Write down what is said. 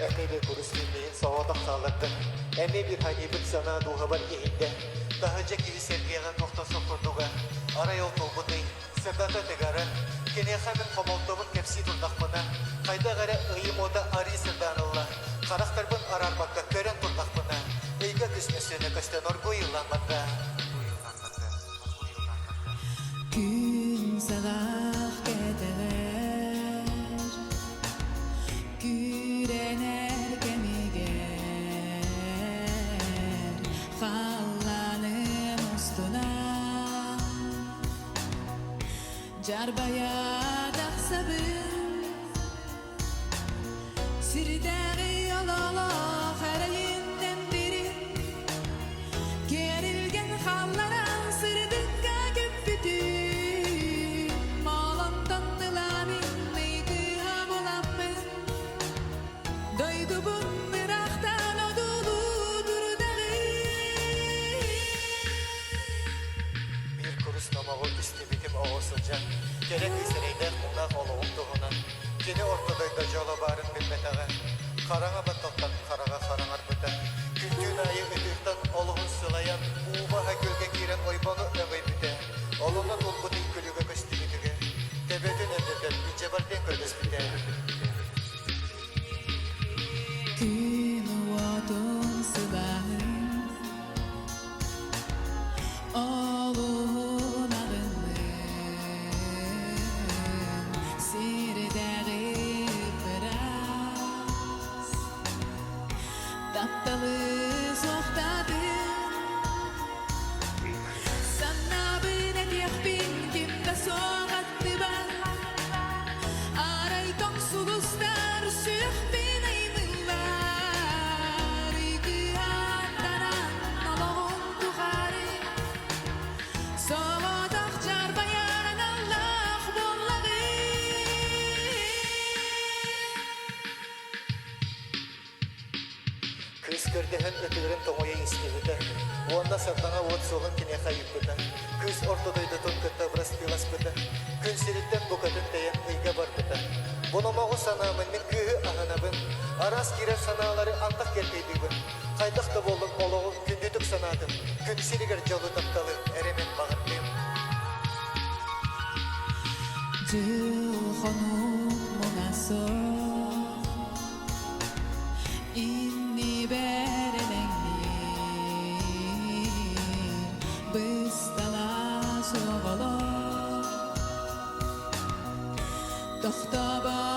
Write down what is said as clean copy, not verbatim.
Эмиэ биир курус киинниин соҕотох хааллардым. Эмиэ биир ханьыйбыт санаа дууһабар иһийдэ. Таһырдьа киһи сэргиэҕэ туохтан суох курдуга. Арай ол туолбутуй, сырдата тыгара. Киниэхэ мин хомолтобун кэпсии турдахпына, хайдах эрэ ыйым уота арыы сырдаан ылла. Харахтарбын араарбакка көрөн турдахпына, ыйга күс мөссүөнэ көстөн оргууй ыллаан барда. Күн саҕах кэтэҕэр Күрэнэр кэмигэр Халлааным устунан Дьарбайа тахсабын Сирдээҕи ололоох эрэйинтэн дириҥ Кэрилгэн хаалларан сырдыкка көппүтүм Молонтон ыламмын ыйытыыга буламмын Дойдубун ыраахтан одуулуу турдаҕым Биир курус номоҕу истибитим оҕо сылдьан, кэрэ кыыс эрэйдээх муҥнаах олоҕум туһунан Кини орто дойду дьоло баарын билбэтэҕэ, хараҥа батталтан хараҕа хараҥарбыта. Күн-түүн аайы ытыыртан олуһун сылайан, уу баһа күөлгэ киирэн ойбону өҥөйбүтэ. Олунна туолбут ый күлүгэ көстүбүтүгэр, төбөтүн өндөтөн илдьэ диэн көрдөспүтэ. Күн уотун сылааһын Олуһун аҕынным сирдээҕи ыраас тапталы суохтаатым санаабын этиэхпин ким да суох аттыбар арай тоҥ сулустар сүрэхпин аймыыллар ыкыаттаран олоҕум тухары соҕотох дьарбайар аналлаах буоллаҕым. Кыыс көрдөһөн ытыырын тоҥуйа истибитэ уонна сардаҥа уот суолун киниэхэ ыйыппыта. Кыыс орто дойдутун кытта бырастыыласпыта. Күн сириттэн букатын тэйэн ыйга барбыта. Бу номоҕу санаамын мин кыыһы аһынабын, араас киирэр санаалары антах кэркэйдиибин. Хайдах да буоллун олоҕу күндүтүк санаатым, күн сиригэр дьолу тапталы эрэ мин баҕардым. Дьыл хонук муҥа суох Иннибэр элэҥниир быстала суох олох Тохтобот.